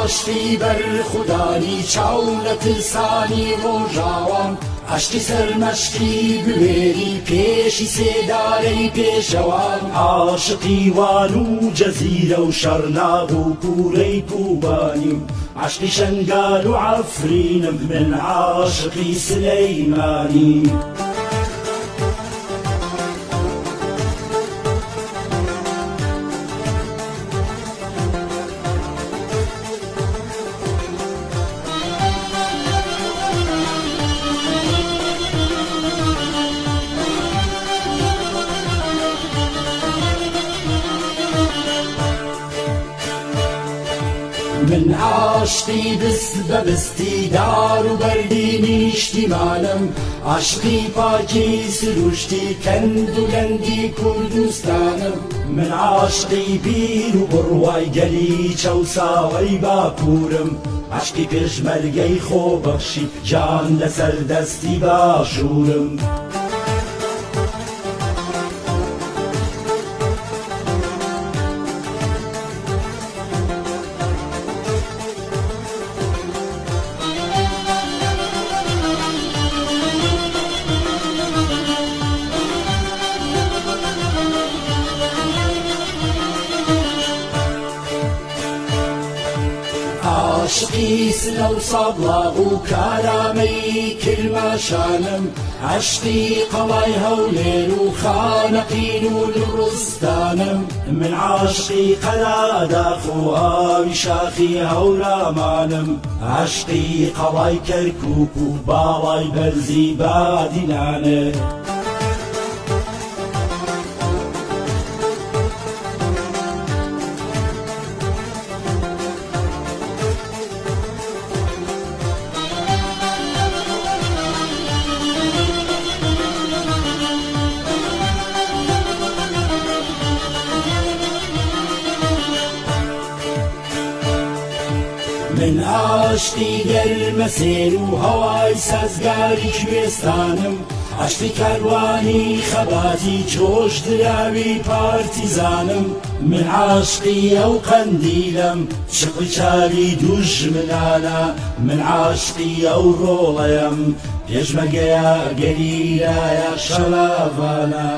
عاشقی بەرخودانی چاو نەترسانی ڕۆژاوام، عەشقی سەرمەشقی بوێری پێشی سێدارەی پێشەوام. عاشقی وان و جەزیرە و شەرناغ و کوورەی کوبانیم، عەشقی شەنگال و عەفرینم، من عاشقی سلەیمانیم. من عاشقی بست بە بستی دار و بەردی نیشتیمانم، عاشقی پاکی سروشتی کەند و لەندی کوردستانم. من عاشقی بیر و بڕوای گەلی چەوساوەی باکوورم، عەشقی پێشمەرگەی خۆبەخشی گیان لەسەر دەستی باشوورم. عاشقی سنە و سابڵاغ و کارامەی کرماشانم، عەشقی قەڵای هەولێر و خانەقین و لوڕستانم. من عاشقی قەراداخ و ئاوی شاخی هەورامانم، عەشقی قەڵای کەرکوک و باڵای بەرزی بادینانم. من عاشقی گەرمەسێر و هەوای سازگاری کوێستانم، عەشقی کاروانی خەباتی جۆش دراوی پارتیزانم. من عاشقی ئەو قەندیلەم چقڵی چاوی دوژمنانە، من عاشقی ئەو ڕۆڵەیەم پێشمەرگەیە گەریلایە شەلاڤانە.